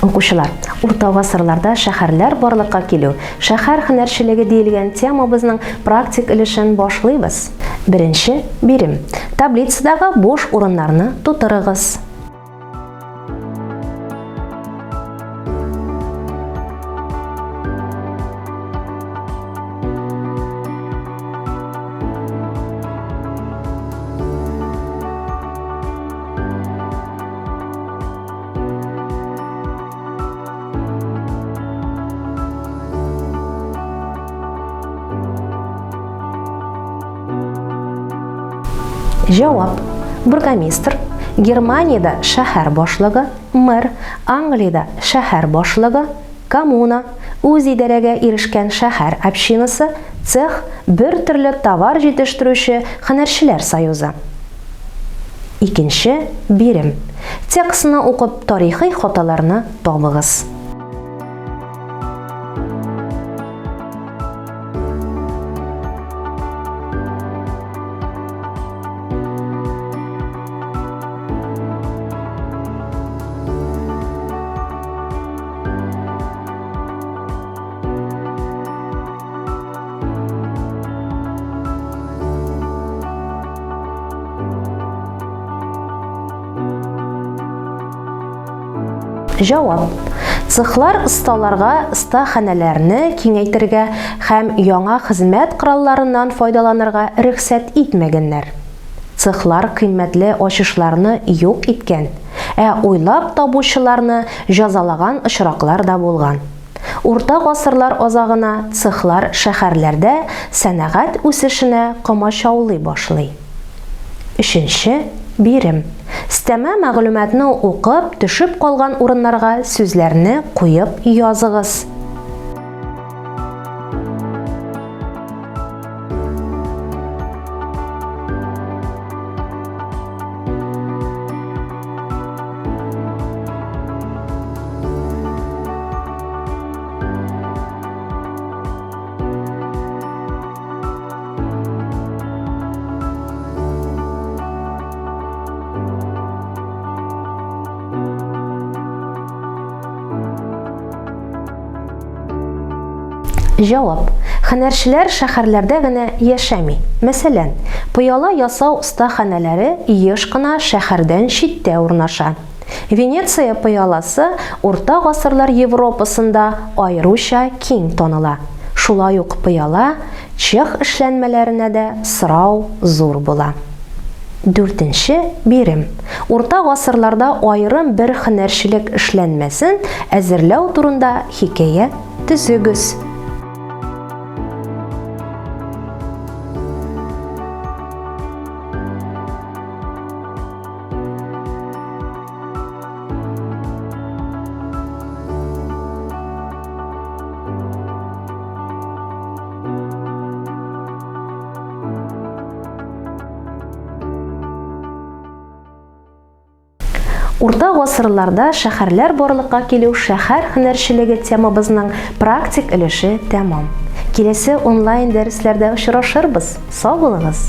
Укучылар, урта гасырларда шәһәрләр барлыкка килү, шәһәр һөнәрчелеге диелгән темабызның практик өлешен башлыйбыз. Беренче бирем. Таблицадагы буш урыннарны тутырыгыз. Җавап. Бургомистр, Германиядә шәһәр башлыгы, мэр, Англиядә шәһәр башлыгы, коммуна, үзидарәгә ирешкән шәһәр общинасы, цех, бер төрле товар җитештерүче һөнәрчеләр союзы. Икенче бирем. Текстны укып, тарихи хаталарны табыгыз. Җавап. Цехлар осталарга остаханәләрне киңәйтергә һәм яңа хезмәт коралларыннан файдаланырга рөхсәт итмәгәннәр. Цехлар кыйммәтле ачышларны юк иткән, ә уйлап табучыларны җәзалаган очраклар да булган. Урта гасырлар азагына цехлар шәһәрләрдә сәнәгать үсешенә комачаулый башлый. Өченче бирем. Стәмә мәгълүматны укып, төшеп калган урыннарга сүзләрне куеп языгыз. Җавап. Һөнәрчеләр шәһәрләрдә генә яшәми. Мәсәлән, пыяла ясау остаханәләре еш кына шәһәрдән читтә урнаша. Венеция пыяласы урта гасырлар Европасында аеруча киң таныла. Шулай ук пыяла чех эшләнмәләренә дә сорау зур була. Дүртенче бирем. Урта гасырларда аерым бер һөнәрчелек эшләнмәсен әзерләү турында хикәя төзегез. Урта гасырларда шәһәрләр барлыкка килү шәһәр һөнәрчелеге темабызның практик өлеше тәмам. Киләсе онлайн дәресләрдә очрашырбыз. Сау булыгыз!